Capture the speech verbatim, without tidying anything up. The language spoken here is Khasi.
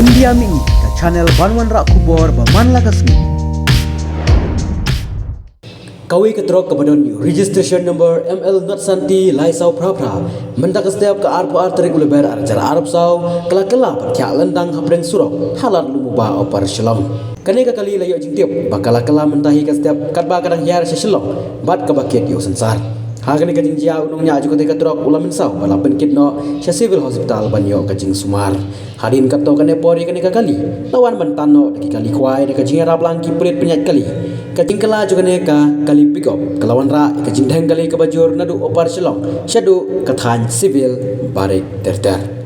India Mini, ka channel ban wanrah khubor ba man la ka sngi. Kawei ka trok kaba don ïa u registration number M L Notsanti lai saw phra phra, mynta ka step ka arphew ar tarik u Lber ar hajar arphew saw, ka la kylla bad khiah lyndang hapdeng surok ha lad Lumumba Upper Shillong. Kane ka kali la ïoh jingtip ba ka la kylla mynta hi ka step katba ka dang hiar sha Shillong bad kaba kit ïa u sensar. Ha kane ka jingjia u nongñiah jong kane ka trok u la mynsaw ba la pynkit noh sha Civil Hospital ban ïoh ka jingsumar. Hadien katto katne por ïa kane ka kali la wan ban tan noh da ki kali khwai da ka jingïarap lang ki pulit pynïaid kali. Ka jingkylla jong kane ka kali pickup ka la wanrah ïa ka jingdheng kali kaba jur naduh Upper Shillong shaduh ka thaiñ Civil barit ter ter.